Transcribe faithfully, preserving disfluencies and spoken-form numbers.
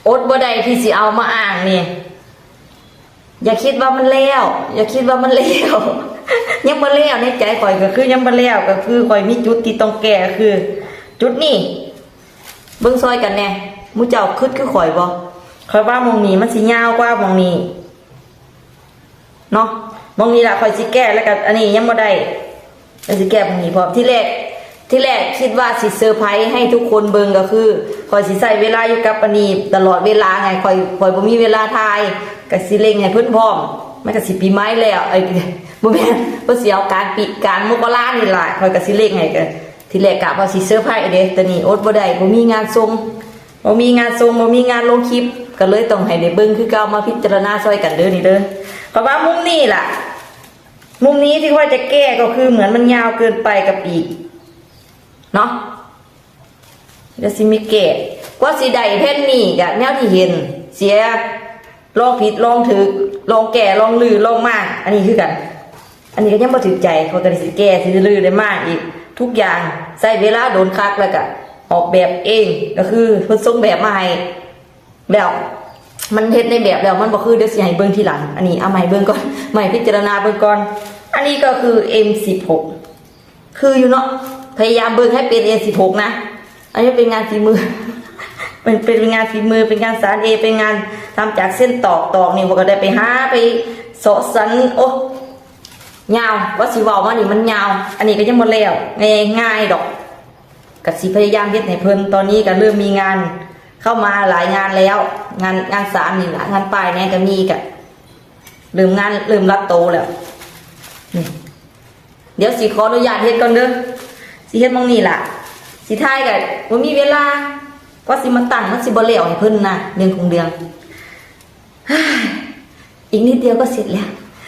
อดบ่ได้ที่สิเอามาอ้างนี่ อย่าคิดว่ามันแล้ว อย่าคิดว่ามันแล้ว ยังบ่แล้ว ในใจข่อยก็คือยังบ่แล้ว ก็คือข่อยมีจุดที่ต้องแก้ ก็คือ จุดนี้ เบิ่งซอยกันแหน่ หมู่เจ้าคิดคือข่อยบ่ ข่อยว่าหม่องนี้มันสิยาวกว่าหม่องนี้ เนาะ หม่องนี้ล่ะข่อยสิแก้ แล้วก็อันนี้ยังบ่ได้ ข่อยสิแก้หม่องนี้พร้อม ทีแรก ทีแรกคิดว่าสิเซอร์ไพรส์ให้ทุกคนเบิ่ง ก็คือข่อยสิใช้เวลาอยู่กับอันนี้ตลอดเวลาไง ข่อย ข่อยบ่มีเวลาถ่าย ก็สิเร่งให้เพิ่นพร้อม มันก็สิปีใหม่แล้ว เอ้ย บ่แม่น เพิ่นสิเอากลางปี กลางมกรานี่ล่ะ ข่อยก็สิเร่งให้ ก็ทีแรกกะว่าสิเซอร์ไพรส์เด้ แต่นี่อดบ่ได้ บ่มีงานส่ง บ่มีงานส่ง บ่มีงานลงคลิป ก็เลยต้องให้ได้เบิ่งคือเก่า มาพิจารณาซอยกันเด้อนี่เด้อ เพราะว่ามุมนี้ล่ะ มุมนี้ที่ว่าจะแก้ก็คือเหมือนมันยาวเกินไปกับอีก เนาะ เดี๋ยวสิมีแก้ กว่าสิได้แผ่นนี้กะแนวที่เห็น เสีย ลองผิด ลองถืก ลองแก้ ลองลือ ลองมา อันนี้คือกัน อันนี้ก็ยังบ่ถืกใจ ข่อยก็ได้สิแก้ สิลือได้มาอีก ทุกอย่าง ใช้เวลาโดนคัก แล้วก็ออกแบบเอง ก็คือเพิ่นส่งแบบมาให้ แล้ว มันเฮ็ดในแบบแล้ว มันบ่คือ เดี๋ยวสิให้เบิ่งทีหลัง อันนี้เอามาให้เบิ่งก่อน มาให้พิจารณาเบิ่งก่อน อันนี้ก็คือ เอ็มสิบหก คืออยู่เนาะ พยายามเบิ่งให้เป็น เอ็มสิบหก นะ อันนี้เป็นงานฝีมือ เป็น เป็นงานฝีมือ เป็นงานสานเอง เป็นงานทำจากเส้นตอก ตอกนี่ ข่อยก็ได้ไปหาไปเสาะสรร โอ้ ยาว ว่าสิเว้ามานี่มันยาว อันนี้ก็ยังบ่แล้ว ง่าย ง่ายดอก ก็สิพยายามเฮ็ดให้เพิ่น ตอนนี้ก็เริ่มมีงานเข้ามาหลายงานแล้ว งาน งานสานนี่ล่ะ งานป้ายแหน่ก็มี ก็เริ่มงาน เริ่มรัดโตแล้ว นี่ เดี๋ยวสิขออนุญาตเฮ็ดก่อนเด้อ สิเฮ็ดหม่องนี้ล่ะ สิถ่ายก็บ่มีเวลา กว่าสิมาตั้ง มันสิบ่แล้วให้เพิ่นนะ เรื่องของเรื่อง อีกนิดเดียวก็เสร็จแล้ว